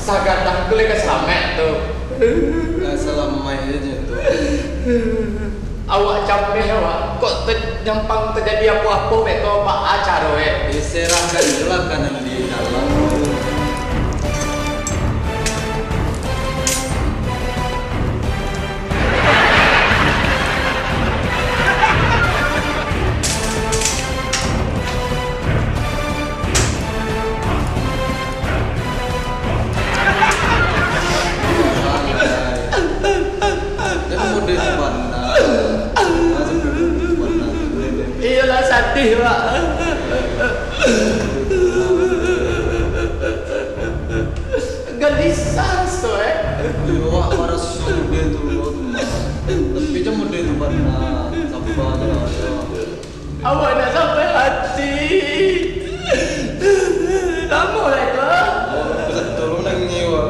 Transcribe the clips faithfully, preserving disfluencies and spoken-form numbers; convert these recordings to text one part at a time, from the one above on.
Sagadang tu lai ka salamat tu. Lah salamaik aja tu. Awak cameh awak. Kok te-, nyampang tajadi apo-apo beko, Pak, acaro, eh? Diserahkan je lah ka nan di dalam. Iyolah, sadih, Pak. Gelisah raso, eh. Yo, awak maraso mode tu, Mas. Tapi jan mode tu bana. Saba je lah, yo. Awak nak sampai hati. Lamo lah itu. Oh, pesan tolong nangis, Wak.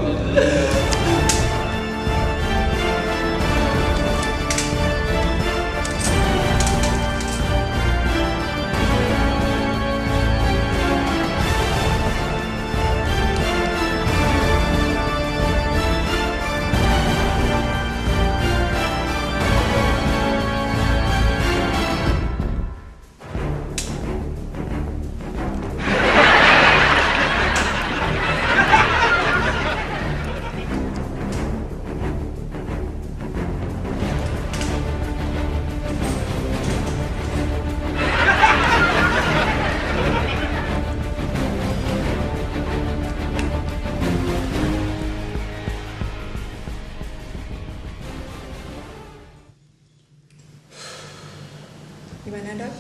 Gimana, Dok?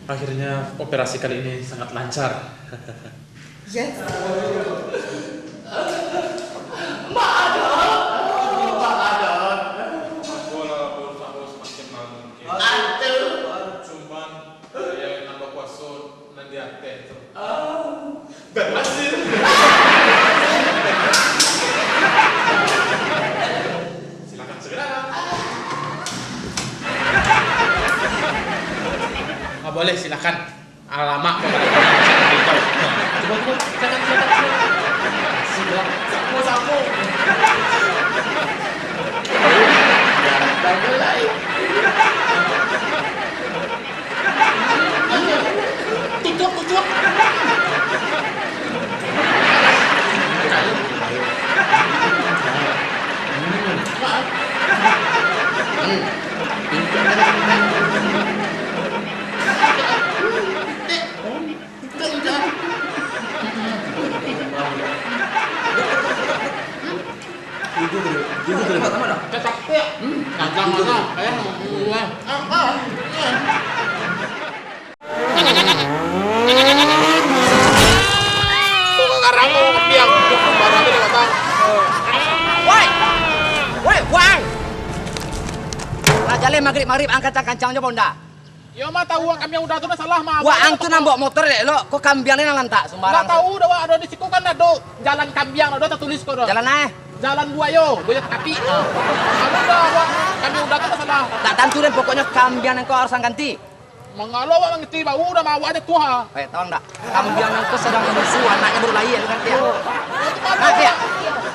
Akhirnya operasi kali ini sangat lancar. Yes. Maaf, Dok. Maaf, Dok. Aku lah berusaha semaksimal mungkin. Aduh. Cuman, ya, nambah kuaso nan di ateh tu. Ah. Berhasil. Silakan segera. Ah, boleh, silakan. Alamak, kok tak ada orang yang cek berita? Coba, coba, silakan, silakan, silakan. Silakan. Sapu, sapu. Gantang mulai. Tutup, tutup. Jujur, jujur, jujur. Tetap ya. Hmm. Dagang mana? Eh, hmm, eh. Ah, ah, eh. Kok ka karang kau biang? Barang ni batang. Woi! Woi, Wang! Lah jaleh magrib-magrib, ang kancang-kancang jo bonda. Yo, mah tahu, wak, kambiang uda tu nan salah, mah. Wak, ang tu nan bawa motor dek lo, kok kambiang ni nan lantak, sembarang. Lah tahu dah, wak, ado di siku kan ado jalan kambiang, ado tatulis ko doh. Jalan ae. Jalan buayo, buayo takapi. Ah. Ado dah, wak, kambiang uda tu nan salah. Tak tantu den, pokoknyo kambiang nan ko harus ang ganti. Mangalo awak mangganti, bau dah mah awak ado tuha. Eh, tahu ndak? Kambiang nan ko sadang manyusu, anaknyo baru lahia, lu ngarti ya? Ngarti ya?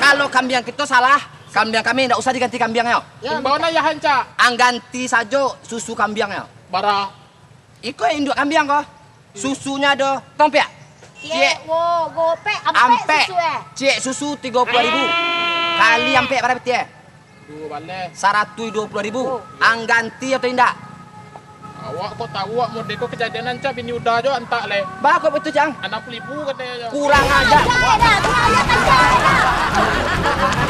Kalau kambiang kito salah, kambiang kami ndak usah diganti kambiangnyo. Imbau nah ya hanca. Ang ganti sajo susu kambiangnyo. Bara? Iko induak kambiang ko. Susunyo ado, tong piak? Ciek. Ciek, wo, gopek, ampek, ampek susu, eh. Ciek susu tigo puluah ribu. Kali ampek bara pitih, eh? Duo baleh. Saratuih duo puluah ribu. Oh. Ang ganti atau indak? Awak kok tahu, awak mode ko kejadian nan cak bini uda jo antak leh. Bah, kok itu, Cang? Anam puluah ribu katonyo. Kurang ajar. Kurang ajar, kurang ajar, kurang ajar.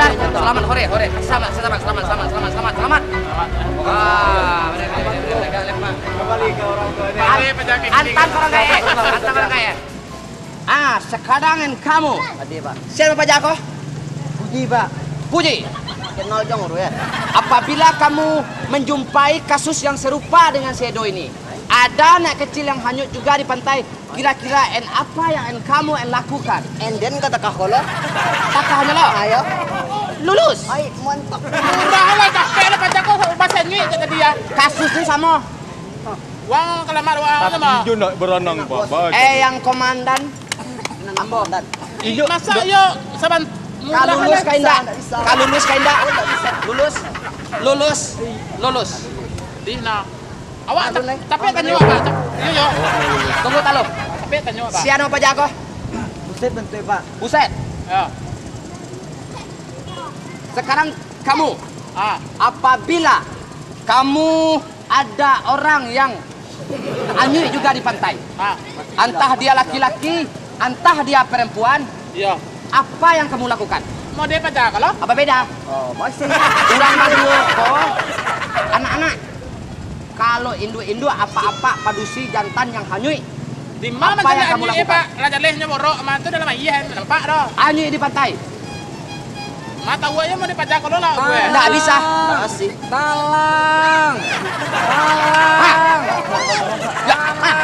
Selamat, selamat, hore, hore. Selamat, selamat, selamat, selamat, selamat, selamat, selamat. Wah, benar, benar, benar, benar, benar, Pak. Kembali ke orang tuanya. An-, antan orang kaya, antan orang kaya. Ah, sekarang en kamu. Ade, Pak. Siapa paja ko? Puji, Pak. Puji. Kenal jong tu ya. Apabila kamu menjumpai kasus yang serupa dengan si Edo ini, ada anak kecil yang hanyut juga di pantai, kira-kira en apa yang en kamu en lakukan? En den ka takah ko lo. Takah nyo lo? Ayo. Lulus. Ai, mantap. Udah lah, capek lah paja ko, bahasa nyuik je tadi ya. Kasus ni samo. Wang kalamat wang Tapi sama. Inyo nak beranang, Pak. Baik. Eh, yang komandan. Ambo. Inyo Masa be- yo saban Ka lulus ka indak? Ka lulus ka indak? Lulus. Lulus. Lulus. Di nah. Awak Aduh, tap-, Leh. Tapi Aduh, tanyo Leh. Apa? Tap-, iyo, yo. Tunggu talo. Tapi tanyo apa? Sia namo paja ko? Buset bentuk, Pak. Buset. Ya. Sekarang kamu. Ah. Apabila kamu ada orang yang anyuik juga di pantai. Ah. Antah dia laki-laki, antah dia perempuan. Iya. Apa yang kamu lakukan? Mau dia paja kalau? Apa beda? Oh, masih. Urang baduo ko, anak-anak. Kalau induak-induak, apak-apak, padusi, jantan yang hanyuik. Di mana Apa yang kamu lakukan? Pak? Lah jalehnyo borok, mah tu dalam aia, nampak doh. Anyuik di pantai. Mata gua aja mau dipaja kalau lah gue. Ndak bisa. Talang. Talang. Ya, ah,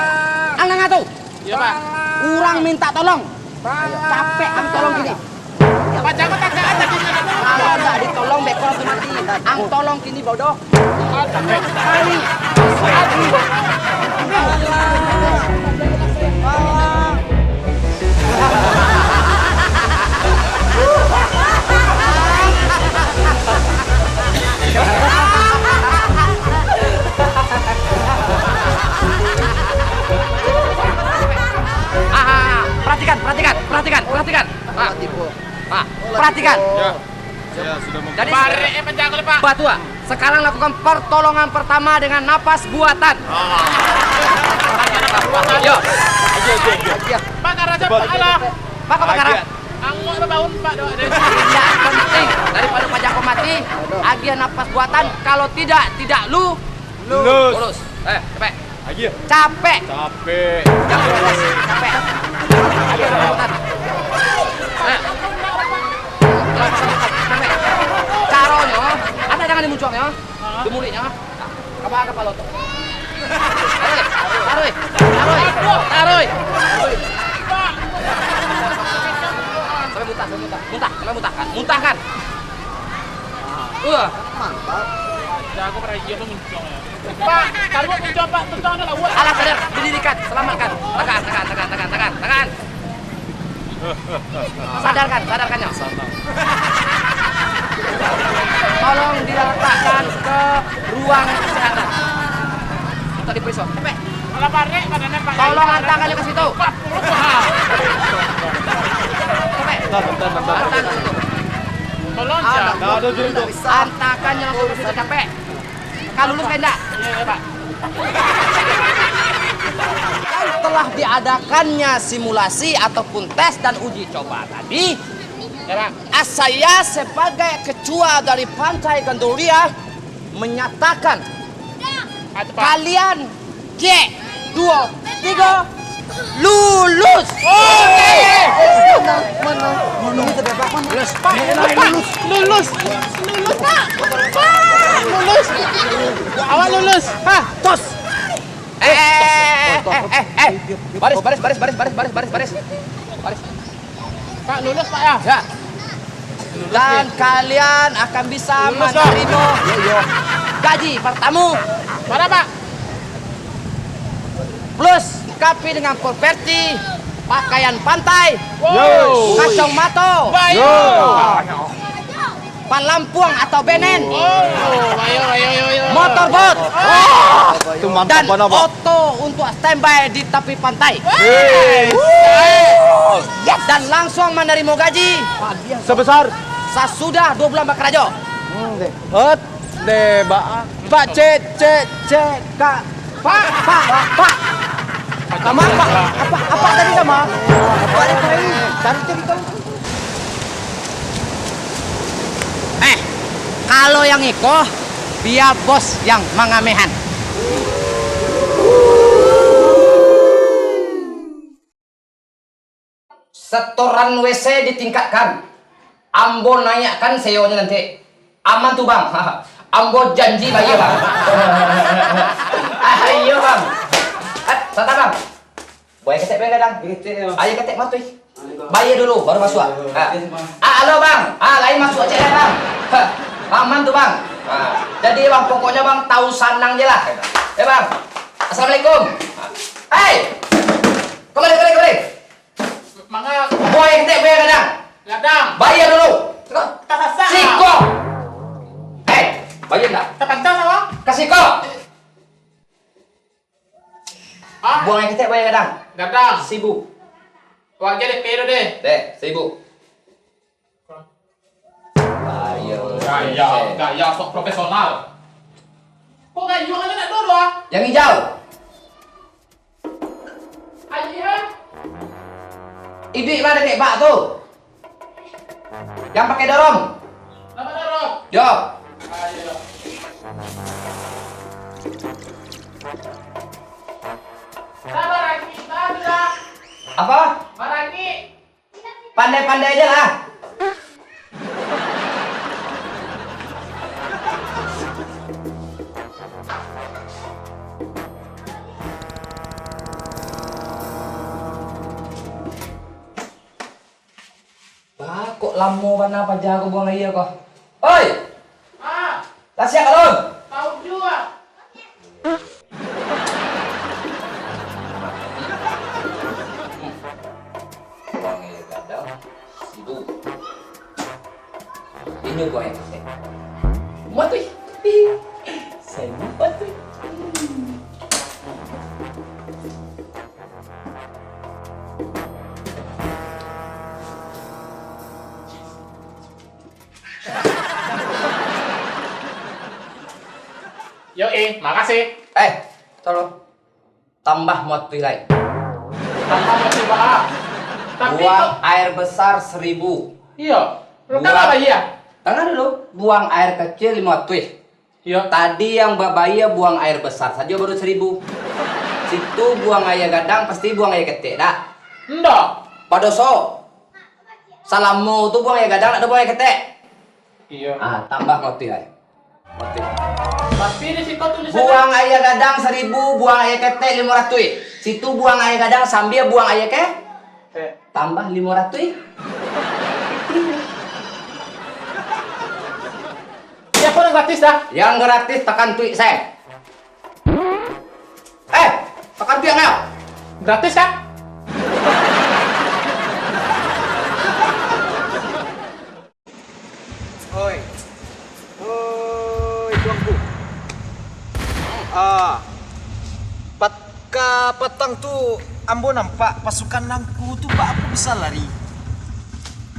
ang nanga tu. Iya, Pak. Urang minta tolong. Capek ang tolong kini. Paja kau tak ada di sana. Kalau ndak ditolong, beko tu mati. Ang tolong kini, bodoh. Ah, perhatikan, perhatikan, perhatikan, perhatikan. Ah, ah, perhatikan. Ya. Saya sudah mem- Jadi, Barek, eh, panjang kali, Pak. Batua, sekarang lakukan pertolongan pertama dengan napas buatan. Ah. Yo. Ayo, ayo, ayo. Pak, karena Cepat. Pak, alah. Pak, apa karena? Ayo. Angok tu baun, Pak, doa deh. Tidak penting. Daripada paja ko mati, agiah napas buatan. Kalau tidak, tidak lu- Lulus. Lulus. Eh, capek. Agiah. Capek. Capek. Capek. Capek. Agiah, capek. Nah. Capek. Caronyo, ada tangan di muncuangnyo, di mulutnyo. Apa kapalo tu? Taruih, taruih, taruih, taruih. Sampai muntah, sampai muntah. Muntah, sampai muntahkan. Muntahkan. Wah, mantap. Jago pernah iya tu muncung ya. Pak, taruh muncung, Pak. Tuncang ada lawan. Alah, sadar, didirikan, selamatkan. Tekan, tekan, tekan, tekan, tekan, tekan. Sadarkan, sadarkannya. Tolong diletakkan ke ruang kesehatan. Untuk diperiksa. Cepet. Kalau barek badannya, Pak. Tolong antarkan ke situ. Cepet. Antarkan ke situ. Tolong, ah, Cak. Antarkan yang langsung ke situ, capek. Ka lulus ka indak? Iya, iya, Pak. Kan telah diadakannya simulasi ataupun tes dan uji coba tadi, ya, Pak. Ah, saya sebagai ketua dari Pantai Gandolia menyatakan, ah, itu, Pak. Kalian, cek, duo, tigo, lulus. Oke. Mana, mana, mana? Lulus, Pak. Lulus. Lulus. Lulus, Pak. Pak, lulus. Awak lulus. Hah? Tos. Eh, eh, eh, eh, eh, eh. Baris, baris, baris, baris, baris, baris, baris. Baris. Pak, lulus, Pak, ya? Ya. Dan kalian akan bisa menerima gaji pertama. Berapa? Plus, kapi dengan properti, pakaian pantai, kacang mato, palampuang atau benen, motor bot, dan oto untuk standby di tapi pantai. Dan langsung menerima gaji sebesar sasudah dua bulan bekerja. Hot, deh, ba-, Pak, cek, cek, cek, Kak. Pak, Pak, Pak. Sama, Pak. Apa, apa tadi sama? Apa tadi? Cari, cari tahu. Eh, kalau yang iko, biar bos yang mangamehan. Setoran W C ditingkatkan. Ambo naiakkan sewonyo nanti. Aman tu, Bang. Ambo janji bayar, Bang. Ah, iyo, Bang. Eh, santa, Bang. Buek ketek, buek gadang. Buek ketek, yo. Ayo ketek matuih. Bayar dulu, baru masuk, ah. Ah, halo, Bang. Ah, lain masuk cek, Bang. Aman tu, Bang. Ah, jadi, Bang, pokoknya, Bang, tahu sanang je lah. Eh, Bang. Assalamualaikum. Hei! Kembali, kembali, kembali. Manga? Buek ketek, buek gadang. Gadang. Bayar dulu. Siko. Tasasa. Siko. Eh, bayar ndak? Tapancang, Bang. Ka siko. Ah? Buek ketek, buek gadang. Gadang. Saribu. Wak, jadi piro deh? Deh, saribu. Gaya, gaya, gaya sok profesional. Kok gayuang aja nak dulu, ah? Yang hijau. Aji, ah. Iduik mah dakek bak tu. Yang pakai dorong. Nama dorong? Yo. Ayo. Sabar, Aki. Sabar, Aki. Apa? Sabar, Aki. Pandai-pandai aja lah. Bah, kok lamo bana paja ko buang aia ko? Oi! Ah. Lah siap balun? Tahu jua. Buang aia gadang, saribu. Inyo buang aia ketek. Matuih. Saribu matuih. Yo, eh, makasih. Eh, tolong. Tambah matuih lai. Tambah matuih, Pak. Tapi buang kok air besar saribu. Iyo. Lu kan buang, bayar. Tangan dulu. Buang air kecil limo ratuih. Iyo. Tadi yang babayia buang air besar sajo baru saribu. Situ buang aia gadang, pasti buang aia ketek, dak? Ndak. Padoso. Salamo tu buang aia gadang, dak ado buang aia ketek. Iyo. Ah, tambah ratuih lai. Tapi di situ tulisannya. Buang aia gadang saribu, buang aia ketek limo ratuih. Situ buang aia gadang sambia buang aia ke? Eh. Tambah limo ratuih. Iyo, ko nan gratis dah. Yang gratis takan tuik, Sam. Eh, takan tuik, Sam. Gratis, kan? Oi. Oi, tuanku. Ah, pat-, ka patang tu ambo nampak pasukan angku tu baapo bisa lari.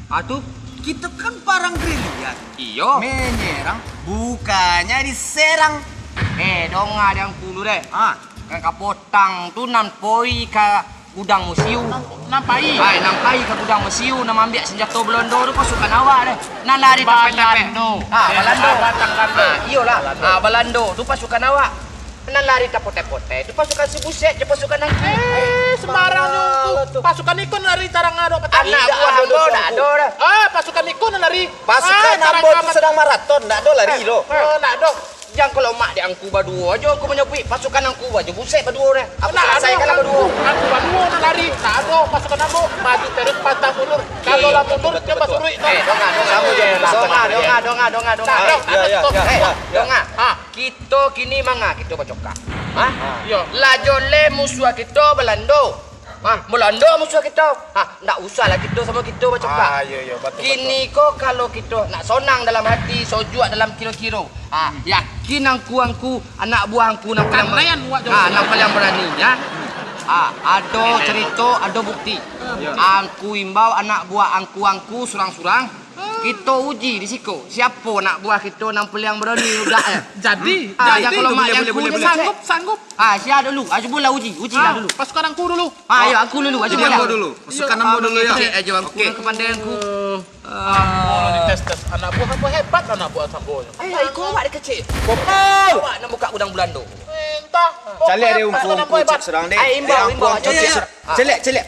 Ah, tu? Kito kan parang gerilya. Iyo. Menyerang, bukannyo diserang. Eh, donga dek angku dulu deh. Ah. Kan ka potang tu nan poi ka gudang musiu. Nan pai? Ai, nan pai ka gudang musiu, nan maambiak sanjato Balando tu pasukan awak deh. Nan lari tapeh-tapeh. Balando. Ah, Balando. Ah, iyolah. Ah, Balando tu pasukan awak. Nan lari tapoteh-poteh tu pasukan si Buset jo pasukan angku. Eh, sembarang jo tu. Pasukan iko nan lari tarang ado patang. Anak buah ambo ndak ado dah. Ah, pasukan iko nan lari. Pasukan ambo tu sadang maraton, ndak ado lari doh. Eh, ndak ado. Jan kalau mak dek angku baduo ajo angku manyabuik, pasukan angku ajo Buset baduo deh. Aku salasaikan lah baduo. Angku baduo nak lari, tak ado pasukan ambo, maju terus pantang mundur. Kalau lah mundur, dio basuruik tu. Eh, donga, donga, donga, donga, donga, donga. Nah, nah, eh, donga. Ha, kito kini manga kito bacokak. Ha? Iyo. Lah joleh musuah kito Balando. Ha, Balando musuah kito. Ha, ndak usahlah kito samo kito bacokak. Ah, iyo, iyo, batua, batua. Kini ko kalau kito nak sonang dalam hati, sojuak dalam kiro-kiro. Ha, yakin angku-angku, anak buah angku nan paliang, nan paliang barani, ya. Ha, ado carito, ado bukti. Iyo. Angku imbau anak buah angku-angku surang-surang. Kito uji di siko, siapo anak buah kito nan paliang barani ugak, ya. Jadi, ah, jadi, kalau mak boleh, angku boleh, boleh. Sanggup, sanggup. Ah, sia dulu. Ah, cubolah uji, ujilah dulu. Pasukan angku dulu. Ah, yo, angku dulu, ah, cubolah. Angku dulu. Pasukan ambo dulu, yo. Cek ajo angku, oke. Kapandaian angku. Ah. Ambo lah dites-tes. Anak buah ambo hebat, anak buah ambo. Alah, iko awak dikecek. Awak nan buka gudang Balando. Entah. Caliak deh, pasukan ambo hebat. Ai, imbau, imbau. Caliak, caliak.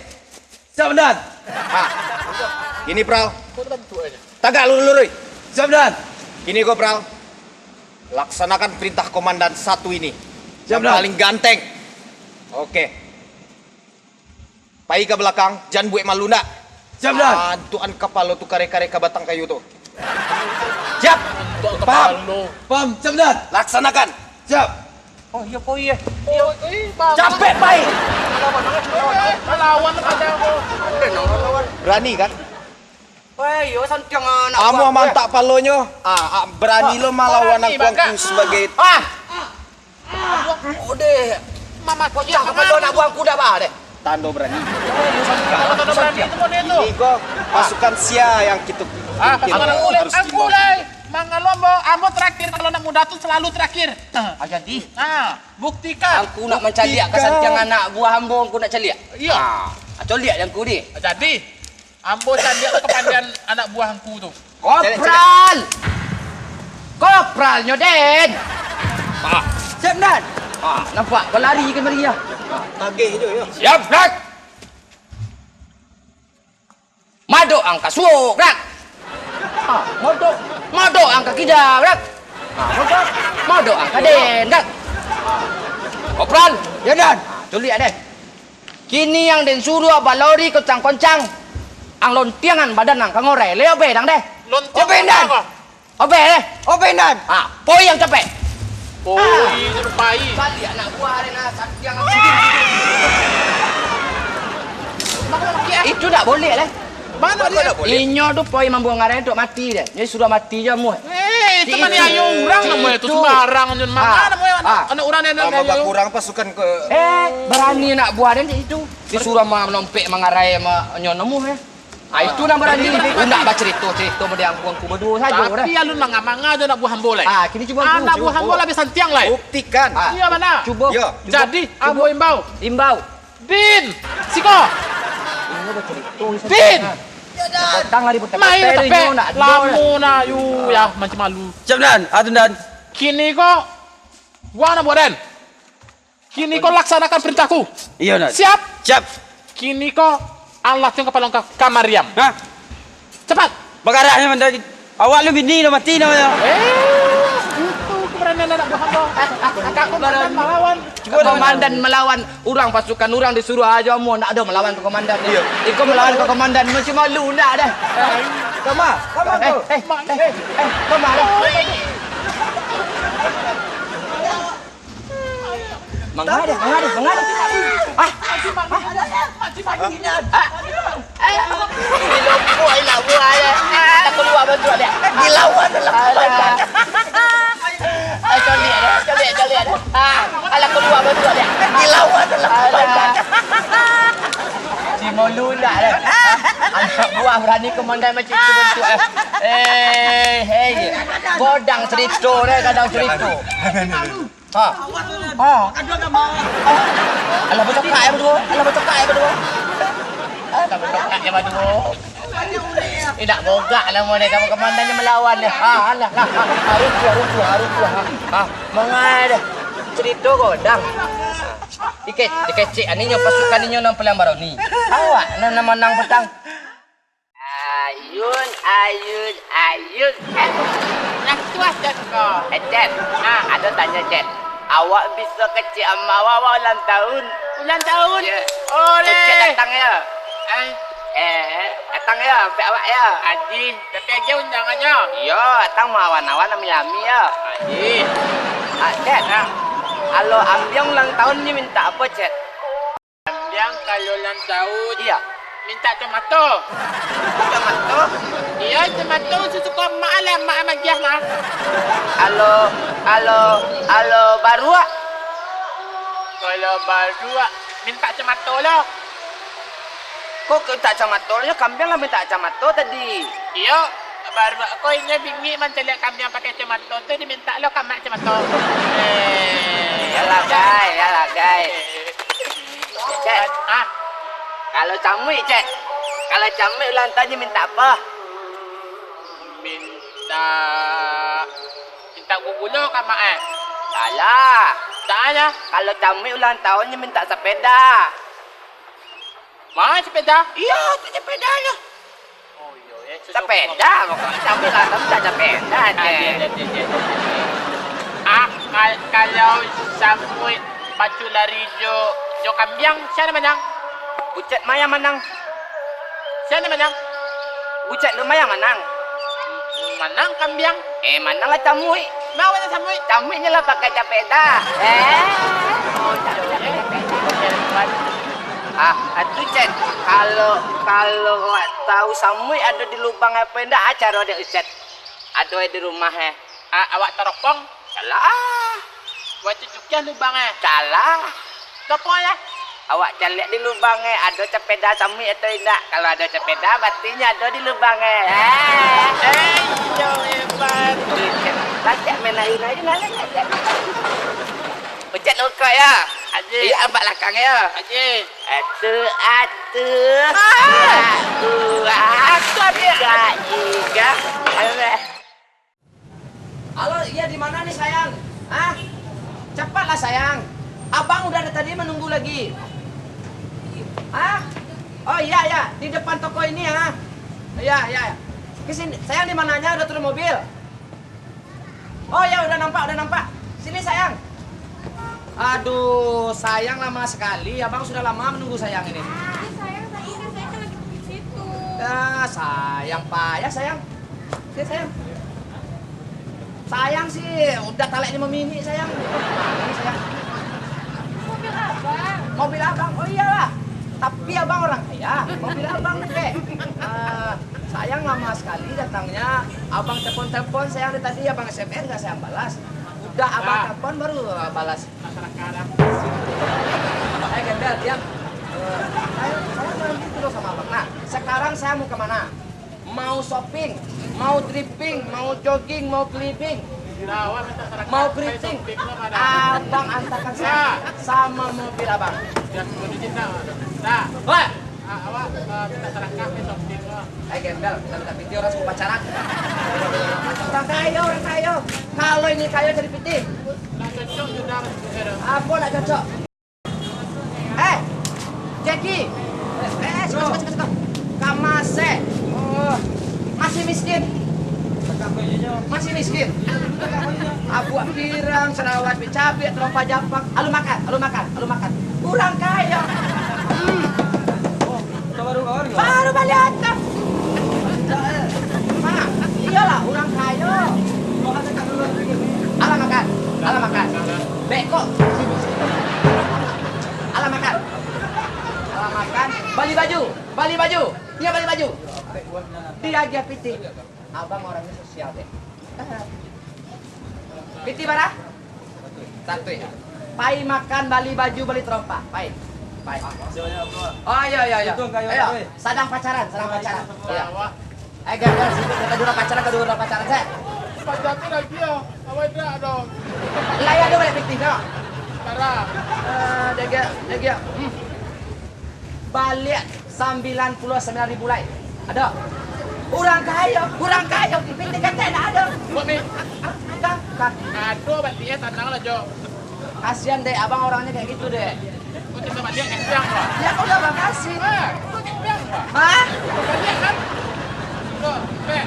Siap, Dan. Ha. Kini, Pral. Tagak lurus-lurus. Siap, Dan. Kini ko, Pral. Laksanakan perintah komandan satu ini. Siap, Dan. Yang paling ganteng. Oke. Pai ka balakang, jan buek malu ndak. Siap, Dan. Antukan kapalo tu kareh-kareh ka batang kayu tu. Siap? Paham? Paham. Siap, Dan. Laksanakan. Siap. Oh, iyo, pai, eh. Iyo, pai, Bang. Capek, pai. Malawan, malawan, malawan. Malawan, malawan. Barani, kan? Weh, iyo, santiang anak buah. Amuah mantak palonyo. Ah, ah, barani lo malawan angku-angku sabagai. Ah! Odeh. Mama pacah kapalo anak buah angku dah, bah, deh. Tando barani. Tando barani tu model tu. Ini ko pasukan sia yang kito, ah, pasukan angku, angku lai. Mangalo ambo, ambo terakhir, kalau anak muda tu selalu terakhir. Ah, jadi? Ah, buktikan. Angku nak mancaliak ka santiang anak buah ambo, angku nak caliak? Iyo. Ah, caliak dek angku ni. Jadi, ambo caliak kapandaian anak buah angku tu. Kopral! Kopralnyo den! Ah. Siap, Dan! Ah, nampak balari kamari, ah. Ah, tagih tu, yo. Siap, Brak! Madok ang ka suok, Brak! Ah, madok, madok ang ka kida, Brak! Ah, madok, madok ang ka den, Brak! Kopral! Yo, Dan! Ah, caliak, den! Kini ang den suruah balori koncang-koncang. Ang lontiangan badan ang ka ngorai. Lai obeh dang deh. Obeh, Dan. Obeh deh. Obeh, Dan. Ah, poi ang capek. Poi, ah. Baliak anak buah den, ah, santiang ang. Itu ndak boleh, leh. Mano dia? Inyo tu poi mambuang ngarai untuak mati deh. Jadi suruah mati je amuah. Eh, itu maniayo urang namonyo tu, sembarang nyo. Manga namonyo anak urang ni. Tambah bakurang pasukan ko. Eh, barani anak buah den cak itu. Disuruah ma-, manompek mangarai ma-, nyo namuah, eh. Ah, itu nan barani. Undak bacarito-carito mode angku-angku baduo sajo dah. Tapi alun manga-manga jo anak buah ambo lai. Ah, kini cubo angku. Anak buah ambo labiah santiang lai. Buktikan. Ah. Iyo, bana. Cubo. Yo. Jadi, ambo imbau. Imbau. Din! Siko! Inyo bacarito, Din! Potang lari, potang. Main potang, tapi inyo nak lamo dah. Nah, yu, ya, mancing malu. Siap, Dan. Atun, Dan. Kini ko, wah, nak buat, Dan. Kini ko laksanakan perintahku. Iyo, Dan. Siap? Siap. Kini ko, ang latihan kapalo ka, ka Mariam. Hah? Capat! Bagaraknyo mandaki. Awak lu bini lu mati namonyo. Eh, itu Komandan malawan. Komandan malawan. Urang pasukan urang disuruah ajo amuah, ndak ado malawan ka komandan. Iyo. Iko malawan ka komandan, macam malu ndak dah. Kama, kama tu. Eh, eh, eh, eh, kama dah. Mangga dah, mangga dah, mangga dah. Ah, ah. Dilompok anak buah dia. Alah, kalua bantuak dia. Dilawan dalam. Alah. Eh, caliak dia, caliak, caliak dia. Ah, alah, kalua bantuak dia. Dilawan dalam. Alah. Si Molu ndak dia. Anak buah barani komandan macam tu bantuak, eh. Eh, hei. Godang cerito dia, gadang cerito. Ha. Ha. Alah bacakak ya baduo. Alah bacakak ya baduo. Alah bacakak ya baduo. Indak gogak namo ni, kamu kamandanya malawan ni. Ha, alah, ha, ha, ha, runtuah, runtuah, ha, runtuah, ha. Ha, mangai dah. Cerito godang. Dikecek, dikecek aninyo pasukan inyo nan paling barani. Awak nan, nan manang patang. Ayun, ayun, ayun. Eh, lah puas dah ko. Eh, Cen. Ah, ado tanyo, Cen. Awak bisa kecek amak awak, awak ulang tahun. Ulang tahun? Ya. Oleh. Kecek datang ya. Eh. Eh, datang ya, ampek awak ya. Adi, tapi aja undangannyo. Iyo, datang maawan-awan, ami-ami ya. Adi. Ah, Cen. Ah. Kalau ambiang ulang tahun ni minta apa, Cen? Ambiang kalau ulang tahun, iyo, mintak kacamato. Kacamato? Iyo, kacamato sasuko amak lah, amak magiah mah. Alo, alo, alo baruak. Kalau baruak, mintak kacamato lo. Kok mintak kacamato lo, kambiang lah mintak kacamato tadi. Iyo, baruak ko inyo bingik mancaliak kambiang pakai kacamato tu, dimintak lo ka amak kacamato. Eh, yalah, gai, yalah, gai. Cek. Ah. Kalau camuik, Cek. Kalau camuik ulang tahun nyo mintak apo? Mintak, mintak gugulo ka mak, eh? Salah. Salah. Kalau camuik ulang tahun nyo mintak sapeda. Ma sapeda? Iyo, tu sapeda nyo. Oh, iyo, eh, susu. Sapeda, pokoknyo camuik lah, tapi tak sapeda, Cek. Ah, iya, iya, iya, iya, iya. Ah, kal-, kalau samuik pacu lari jo, jo kambiang, sia nan manang? Bucet ma nan manang. Sia nan manang? Bucet lu ma nan manang. Manang kambiang. Eh, manang lah camuik. Ma nan samuik? Camuiknyo lah pakai sapeda. Eh. Oh, camuik pakai sapeda. Ah, atu, Cek. Kalau, kalau awak tahu samuik ado di lubang apo indak, ah, caro dek Ucet. Ado di rumah, eh. Ah, awak taropong? Salah. Awak cucukiah lubang, eh. Salah. Taropong, eh. Awak caliak di lubang, eh, ado sapeda samuik atau indak. Kalau ado sapeda, batinyo ado di lubang, eh. Eh. Eh, iyo, hebat. Ucet, pacak main nari-nari, nari, Cek. Ucet lukok, ya? Aji. Iya, abak lakang, ya? Aji. Atu, atu. Ah! Atu, atu, atu. Iga, iga. Halo, iya di mana nih, sayang? Hah? Cepatlah, sayang. Abang udah dari tadi menunggu lagi. Hah? Oh, iya, iya. Di depan toko ini, ya. Iya, iya. Ke sini. Sayang, di mananya? Udah turun mobil? Oh ya, udah nampak, udah nampak. Sini, sayang. Aduh, sayang lama sekali. Abang sudah lama menunggu sayang ini. Iya, sayang, tadi kan saya kan lagi di situ. Ya, sayang payah, sayang. Sini, sayang. Sayang sih, udah taleknya memini, sayang. Sayang. Mobil abang. Mobil abang, oh iyalah. Tapi abang orang kaya, mobil abang gede. Ah, sayang lama sekali datangnya. Abang telepon-telepon saya dari tadi, abang S M S nggak saya balas. Udah abang telepon baru, ah, balas. Eh, Gembel, diam. Eh, saya, saya bilang gitu loh sama abang. Nah, sekarang saya mau kemana? Mau shopping, mau tripping, mau jogging, mau keliling, mau keriting, abang antarkan saya sama mobil abang. Wah! Eh, Gembel, kita minta video orang semua pacaran. Orang kaya, orang kaya. Kalau ini kaya jadi piti. Apa nak cocok? Eh, Jackie. Eh, eh, suka, suka, suka, suka. Kamase. Oh, masih miskin. Masih miskin. Abuak pirang, sarawat bicabik, tarompa japang. Alun makan, alun makan, alun makan. Urang kayo. Hmm. Baru baliak. Mak, iyolah, urang kayo. Alah makan, alah makan. Beko. Alah makan. Alah makan. Bali baju, bali baju. Iyo, bali baju. Diagiah pitih. Abang orangnyo sosial deh. Pitih bara? Satuih. Pai makan, bali baju, bali tarompa. Pai. Pai. Oh, iyo, iyo, iyo. Sadang pacaran, sadang pacaran. Iyo. Eh, gagal sih, kita dulu pacaran, kita dulu pacaran, seh. Pacaran lagi yo, awak indak dong. Lah, iyo, ado baliak pitih, no. Bara? Eh, dek yo, dek yo. Hmm. Baliak sambilan puluah sambilan ribu lai. Ado? Urang kayo, urang kayo, pitih ketek ndak ado. Buek, Mi. Hah? Bukan, bukan. Ado baliak, eh, tanang lah, Jo. Kasian, Dek, abang orangnyo kayak gitu, Dek. Kok bisa baliak, kasian, Pak? Ya, kok gak makasih? Eh, kok kasian, Pak? Hah? Baliak, kan? Tuh, Dek.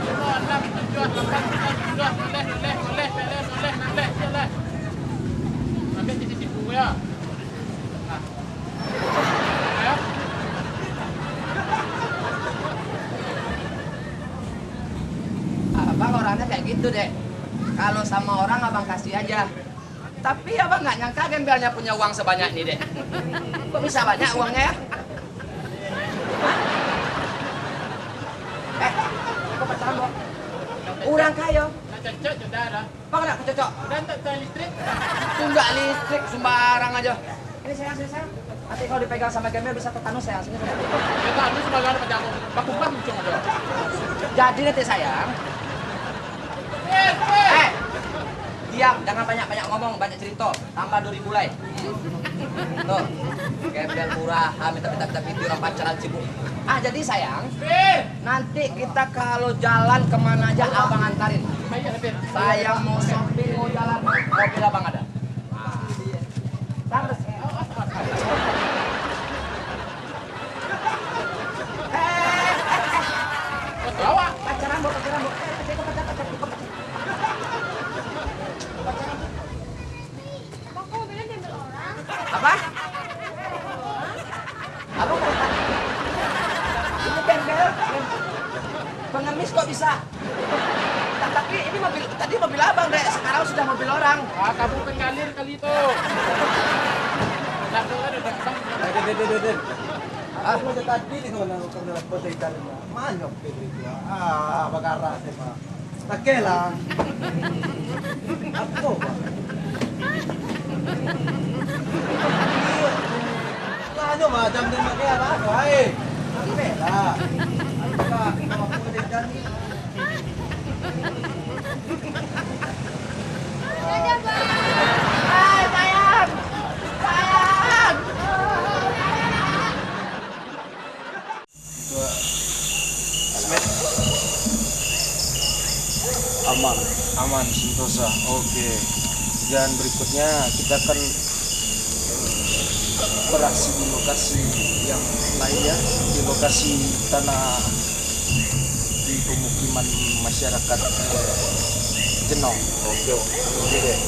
Limo, anam, tujuah, lapan, sambilan, sapuluah, boleh, boleh, boleh, boleh, boleh, boleh, boleh. Ambil di situ, ya. Nah. Abang orangnya kayak gitu, Dek. Kalau sama orang, abang kasih aja. Tapi abang nggak nyangka gembelnya punya uang sebanyak ini, Dek. Kok bisa banyak uangnya, ya? Hah? Eh, kok pacaran, Bang? Orang kayo. Nak cocok sudah dah. Bang, nak cocok? Udah tak tahan listrik? Tunggak listrik sembarang aja. Ini sayang, sini sayang. Nanti kalau dipegang sama gembel bisa tetanus sayang. Sini sayang. Tetanus sembarang ada pejamung. Baku bang muncung aja. Jadi nanti sayang. Eh, eh. Eh, diam, jangan banyak-banyak ngomong, banyak cerita. Tambah dua ribu lai. Tuh, gembel murah, ah, minta-minta minta video orang pacaran sibuk. Ah, jadi sayang, nanti kita kalau jalan kemana aja abang antarin. Sayang mau shopping, mau jalan, mobil abang ada. Pacaran, Bo, pacaran, Bo. Pacaran. Apa? Apa? Ini gembel, gembel. Pengemis kok bisa? Ta-, tapi ini mobil, tadi mobil abang, Dek. Sekarang sudah mobil orang. Ah, kamu penggalir kali itu. Nah, tuh, ada datang. Eh, Dek, Dek, Dek, Dek, Dek. Ah. Aku aja tadi di sana, aku kena petai tadi, Mak. Mana mobil itu? Ah, bagarak, Mak. Pakai lah. Apa, Mak? Lah, nyo macam tu pakai apa, apa, eh? Pakai lah. Apa, apa, apa, apa, Aman. Aman, sentosa. Oke. Dan berikutnya kita akan beraksi di lokasi yang lainnya, di lokasi tanah di pemukiman masyarakat, eh, Jenong. Oke, oke deh.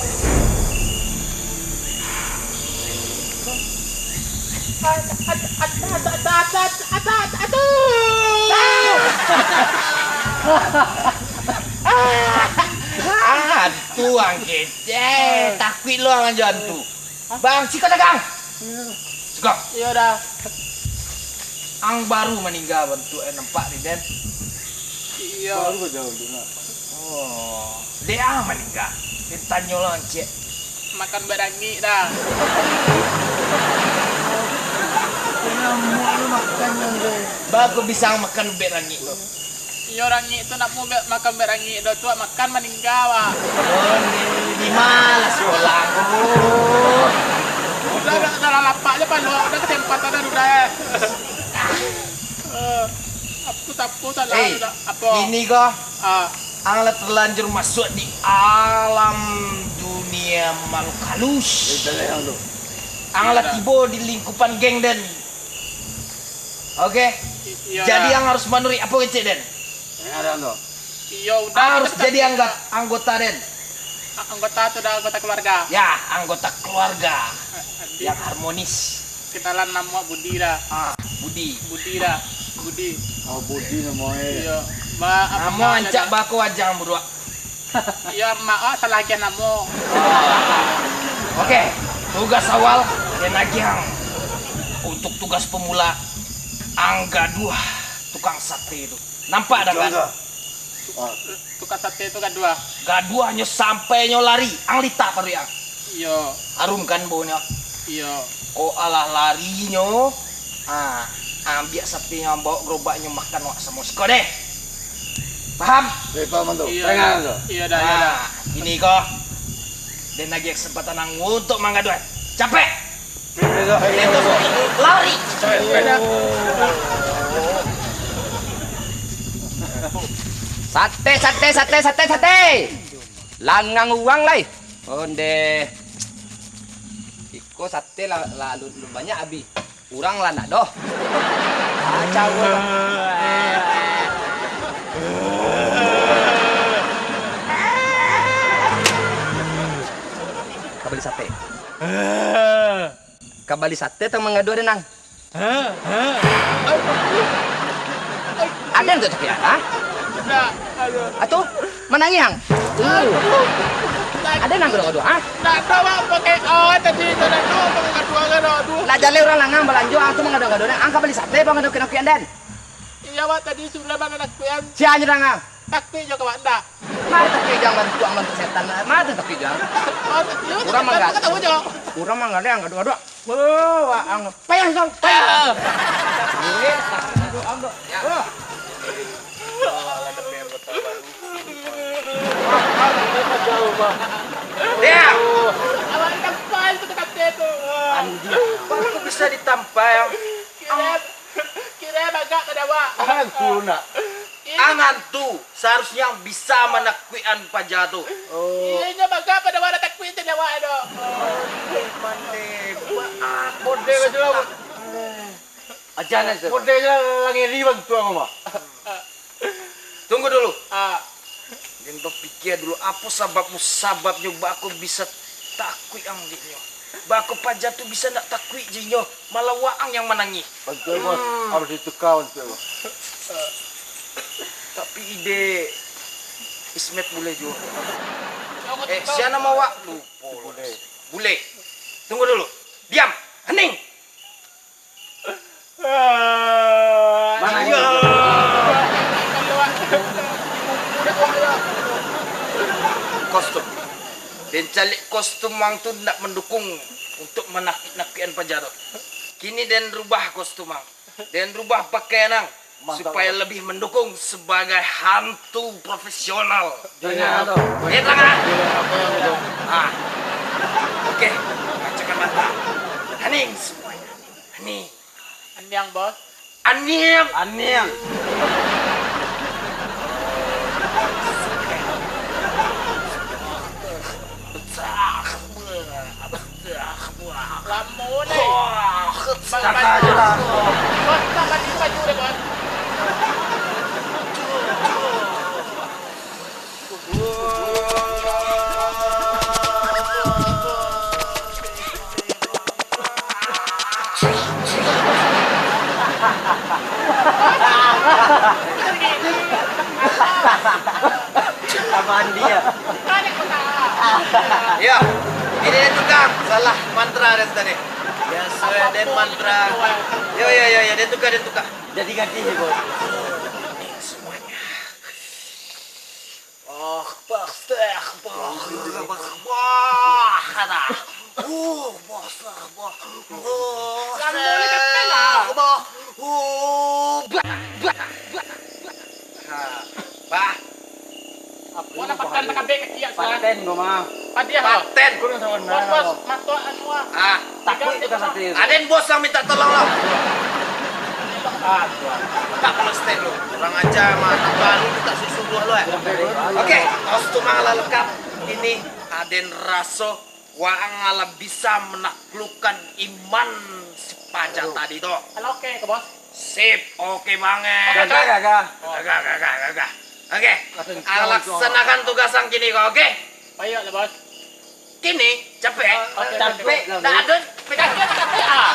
Ah, tuang kecek. Takuik lo ang jo antu. Bang, siko dagang. Siko. Iyo dah. Ang baru maningga bantuak e nampak ni, Den. Iyo. Baru bajalan tu, nak. Oh, dek ah maningga. Ditanyo lah, cek. Makan ubek rangik dah. Kenapa lu makan, Den? Bagus bisa makan ubek rangik tu. Iyo, rangik tu nak mau be-, makan ubek rangik do tu, makan maningga, Wak. Oh, ni, di mana sekolah? Oh. Udah, udah, udah lapak je, Pak, udah kesempatan dah, udah, eh. Eh, apa, apa salah, eh, udah, apa? Ini kau, ah, ang lah terlanjur masuk di alam dunia makhluk halus. Ang lah tibo di lingkupan geng, Den. Oke. I-, iyo. Jadi, dah. Ang harus manuruik apo kecek, Den? Yang ada, Ando. Iyo, udah, harus kita jadi anggota, anggota den. A-, anggota tu dah anggota keluarga. Ya, anggota keluarga yang harmonis. Kenalan namo Budi dah. Ah, Budi. Budi dah. Budi. Oh, Budi namo e. Iyo. Ba-, namo ancak bako ajang buruak. Iyo, maaf, salah agiah namo. Oke, tugas awal, den agiah ang. Untuk tugas pemula, ang gaduah tukang sate tu. Nampak dah kan? Tukang sate tu gaduah. Gaduahnyo sampai nyo lari, ang litah paruik ang. Iyo. Harum kan baunyo? Iyo. Kok alah larinyo, ah, ambiak satenyo, bawa gerobaknyo, makan wak samo siko deh. Paham? Iyo, paham tu. Iyo. Iyo dah, iyo dah. Ah, ini ko. Den agiah kesempatan ang untuk manggaduah. Capek! Lari. Sate, sate, sate, sate, sate. Langang urang lai. Onde. Iko sate lah, lah lu, lu banyak abih. Urang lah ndak doh. Kacau. Ka bali sate. Ka bali sate tang manggaduah den ang. Aden tu tapi, ha? Ndak, aduh. Atuh, manangih ang. Aden ang gaduah-gaduah, ha? Ndak tahu apa kayak awak tadi, ndak tahu apa gaduah-gaduah, aduh. Lah jaleh urang langang balanjo, ang tu manggaduah-gaduah den. Ang ka bali sate, manggaduah kinakian den. Iya, awak tadi sudah mana nak kuyan? Sia nyo dang ang. Taktik jo kawan ndak? Mari taktik jo ang bantuak, bantuak setan. Mari taktik jo ang. Urang manggaleh. Urang manggaleh ang gaduah-gaduah. Wah, ang payah kau, payah. Ini taktik jo ang tu. Wah. Ya. Awak tampal tu kata tu. Anjing. Kok bisa ditampal? Kira, kira bagak pada awak. Ang tu nak. Ang tu. Saharusnyo bisa manakuikan paja tu. Oh. Iyo, inyo bagak pado awak, lah takuik tadi awak tu. Model macam tu. Aja lah, Ustaz. Model je lah, ngeri bantuak mah. Tunggu dulu. Ah. Den bapikia dulu, apo sababmu, sababnyo bako bisa takuik ang dek nyo? Bako paja tu bisa ndak takuik je inyo, malah waang yang manangih. Bantuak, Bos. Hmm. Harus dituka bantuak, Bos. Tapi ide Ismet buleh juo. Eh, sia namo awak? Lupo. Buleh. Buleh. Tunggu dulu. Diam. Hening. Mana? Iyo. Kostum. Den caliak kostum ang tu ndak mandukung untuk manakik-nakikan paja tu. Kini den rubah kostum ang. Den rubah pakaian ang. Mantap, supayo Bos. Lebih mandukung sabagai hantu profesional. Jangan tu. Eh, tangan. Ah. Oke. Pacahkan mata. Hening semuanya. Hening. Aniang, Bos. Aniang. Aniang. Lamo ni. Ba-, ba-, Bos, tak baju, baju dia, Bos. Aman dia. Yo, ini den tukang, salah mantra den tadi. Yo, suai den mantra. Yo, yo, yo, yo, den tukang, den tukang. Jadi ganti, Bos. Semuanya. Oh, pasti, ada. Oh, bos, bos. Oh, bos. Oh, bah, bah, bah. Ha, bah. Apo nak paten takabek kaki ya, Suan? Paten ko mah. Hadiah lo. Paten. Kurang sawan. Bos, bos, mato anu ah. Ah. Takut kita satu. Aden bos yang minta tolong lo. Ah, Suan. Tak perlu stay dulu. Kurang ajar mah, anak baru minta susu dua lo eh. Oke, kostum ang lah lengkap. Ini aden raso waang lah bisa menaklukkan iman si paja tadi tu. Halo, oke ke, Bos? Sip, oke banget. Gagah, gagah. Gagah, gagah, gagah. Oke, laksanakan tugas ang kini ko, oke? Payah lah, Bos. Kini, capek. Oke, capek lah, Bos. Ndak ado, capek ah.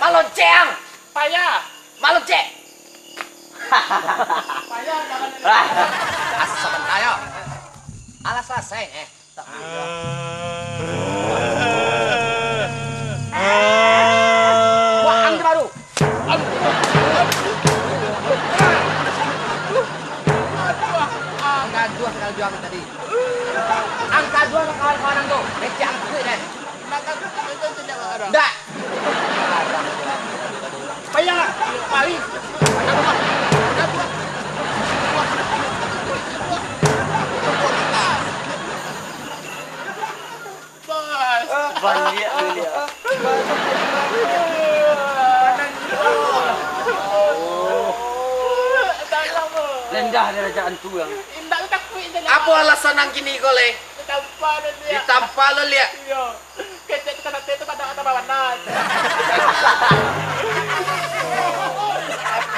Malonceng. Payah. Malonceng. Payah, jangan. Asa bantai, yo. Alah, salasai, eh. Wah, ang baru. Angka dua sakali juang tadi. Angka dua kawan-kawan ang tu. Becek ang kuik deh. Ndak. Payah, mari. Bos. Baliak, baliak. Rendah darajat antu, yang. Indak takuik indak. Apo alasan ang kini ko, Le? Ditampa lo, Liak. Ditampa lo, Liak. Iyo. Kecek tukang sate tu pada atau bawanan.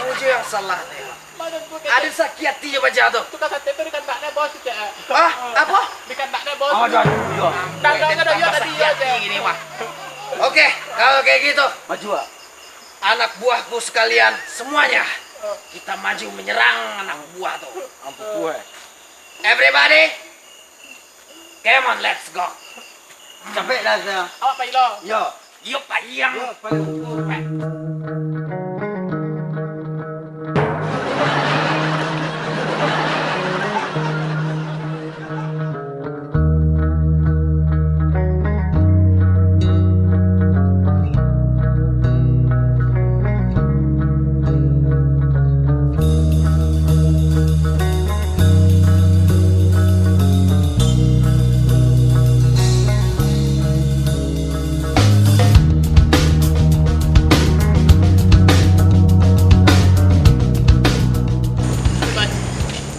Apo jo yang salah, Le? Ado sakik ati jo paja tu. Tukang sate tu dikandaknyo, Bos, cek. Hah? Apo? Dikandaknyo, Bos. Aduh, aduh, aduh. Dagang ado yo tadi yo, cek. Oke, kalau kayak gitu, maju, Wak. Anak buahku sekalian, semuanya, kita maju menyerang anak buah tu. Ampun, eh. Everybody, come on, let's go. Capek dah saya. Awak pai lo. Yo. Yo, payah. Yo, payah.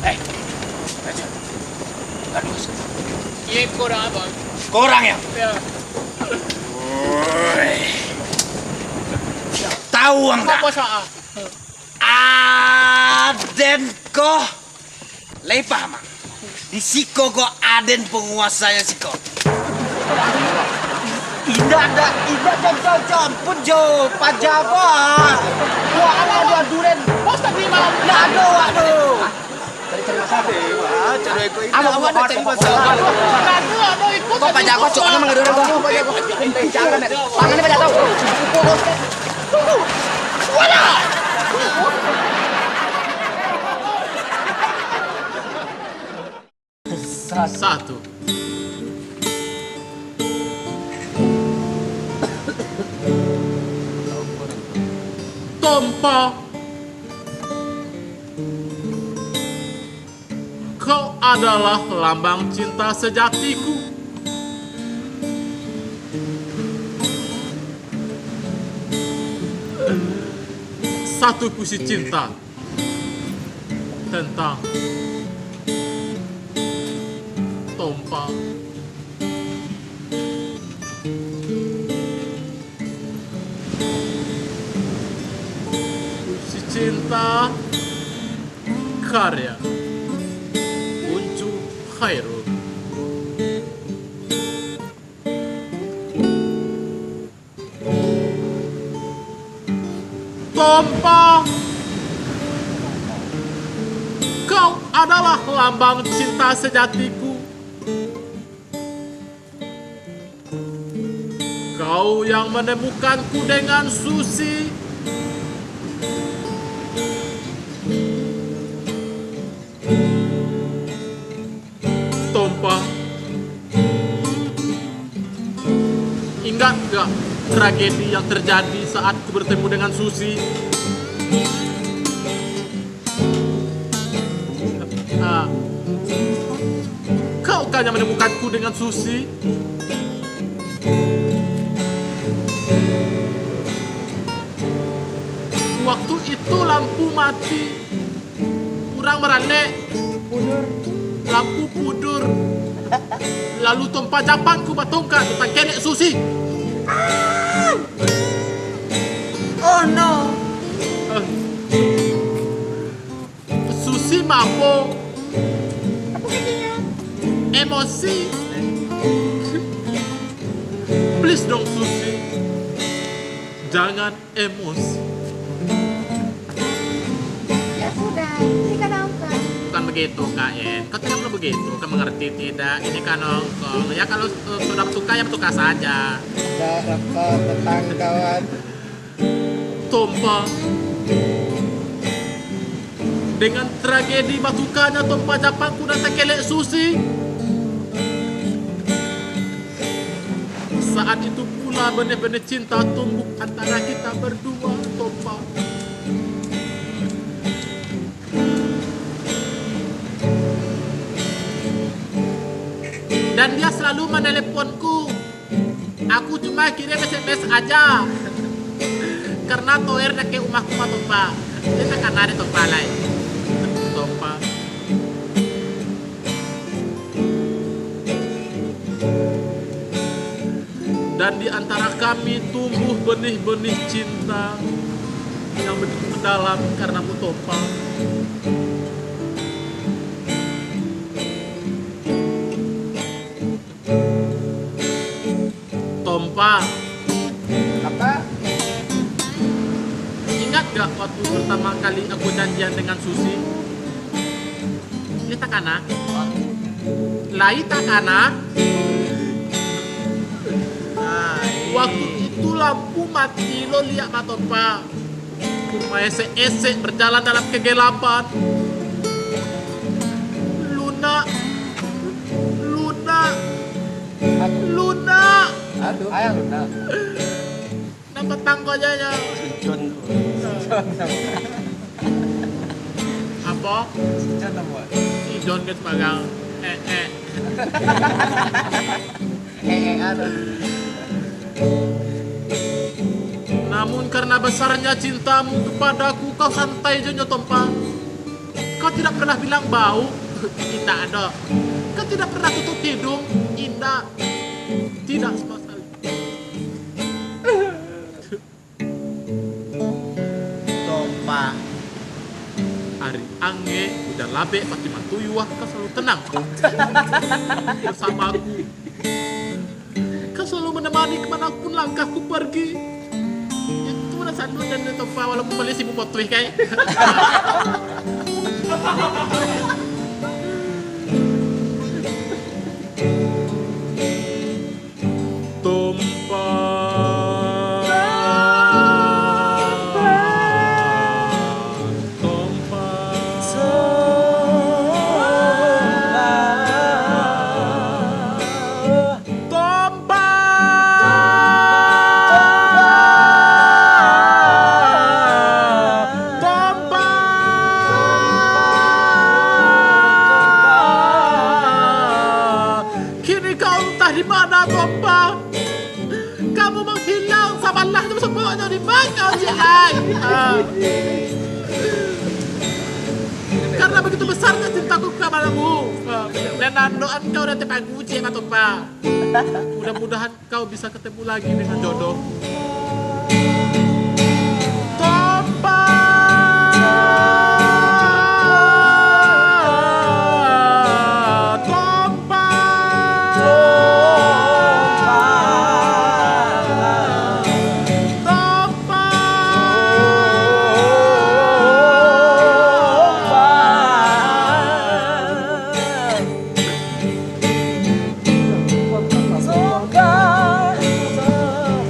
Eh, Raja. Aduh. Iya, korang apa? Korang yang? Ya. Woi. Tahu ang tak? Apa salah? Aden ko Lai paham, ah? Di siko ko aden panguasanyo siko. Indak, indak, indak, jo, jo, jo, ampun jo, paja ko, ah. Wah, alah, aduh, aduh, den. Bos tadi mau. Ndak ado, wak, tu. Cari, cari masalah. Eh, wah, cari ko ini. Awak nak cari masalah. Kok paja ko, cok, nama ngadu orang ko. Jangan, eh. Tangannya paja tau. Tunggu. Wala! Satu. Tompa, kau adalah lambang cinta sejatiku. Satu puisi cinta tentang Tompa. Puisi cinta karya Uncu Khairul. Tompa, kau adalah lambang cinta sejatiku. Kau yang menemukanku dengan Susi. Tompa, ingat gak tragedi yang terjadi saat ku bertemu dengan Susi? Ah, kau kan yang menemukanku dengan Susi? Waktu itu lampu mati. Urang baralek. Lampu pudur. Lalu Tompa japanku batongkat tangkenek Susi. Oh no. Eh. Susi mabo. Emosi. Please dong, Susi. Jangan emosi. Ya sudah, ini kan angka. Bukan begitu, Kak Yen. Kau tidak perlu begitu. Kau mengerti tidak? Ini kan ongkong. Ya, kalau, eh, sudah bertukar, ya bertukar saja. Ada rapat tetanggawan. Tompa. Dengan tragedi batukanyo Tompa Japangku nan takelek Susi. Saat itu pula benih-benih cinta tumbuh antara kita berdua, Tompa. Dan dia selalu meneleponku. Aku cuma kirim S M S aja. Karena toer dakek umahku mah, Tompa. Jadi takana dek Tompa lai. Tompa. Dan di antara kami tumbuh benih-benih cinta yang begitu mendalam karena Mu, Tompa. Tompa. Apa? Ingat gak waktu pertama kali aku janjian dengan Susi? Ini takana. Lai takana. Waktu itu lampu mati lo liak mah, Tompa. Ku maesek-esek berjalan dalam kegelapan. Lunak. Lunak. Lunak. Aduh, ayah lunak. Nan patang ko aja nyo. John. Apo? John apo? Si John ke sebagang. Eh, eh. Eh, eh, aduh. Namun karena besarnya cintamu kepadaku, kau santai jo nyo, Tompa. Kau tidak pernah bilang bau, indak ado. Kau tidak pernah tutup hidung, indak. Tidak sama sekali. Tompa. Ari angek, ujan labek, pati matuyuah, kau selalu tenang. Bersamaku. Kau selalu menemani kemana pun langkahku pergi. Itu lah sandu dan Tompa, walaupun beli sibu potuih, kai. Tompa. Tompa. Tompa. Tompa. Kini kau entah di mana, Tompa. Kamu menghilang, sabalah tu sabonyo di mano, Cik Lai? Ah. Karena begitu besarnya cintaku kepadamu. Ah. Dan nandoan kau dari pagu, Cik, Tompa. Mudah-mudahan kau bisa ketemu lagi dengan jodoh. Tompa. Tompa. Tompa.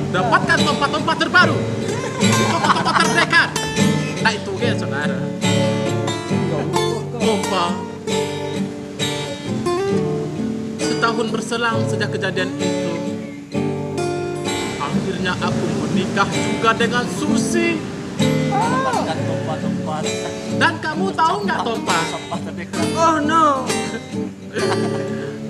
Dapatkan tompa-tompa terbaru. Tompa-tompa terdekat. Tak itu, oke, saudara. Tompa. Setahun berselang sejak kejadian itu, akhirnya aku menikah juga dengan Susi. Dapatkan tompa-tompa. Dan kamu tahu nggak, Tompa? Tompa terdekat. Oh, no.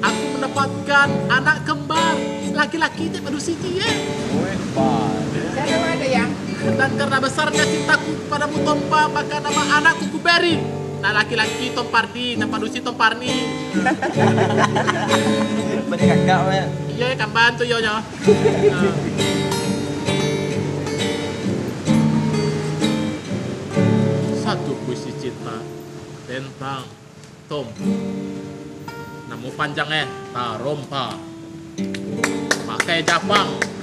Aku mendapatkan anak kembar, laki-laki cek padusi ciek. Weh, baik. Saya ada yang. Dan karena besarnya cintaku padamu, Tompa, maka nama anakku kuberi. Nah, laki-laki Tompardi, nah, padusi Tomparni. Beri kakak, weh. Iya, kamban tu, yo, yo. Satu puisi cinta tentang Tompa. Namo panjang eh, tarompa. Pakai japang.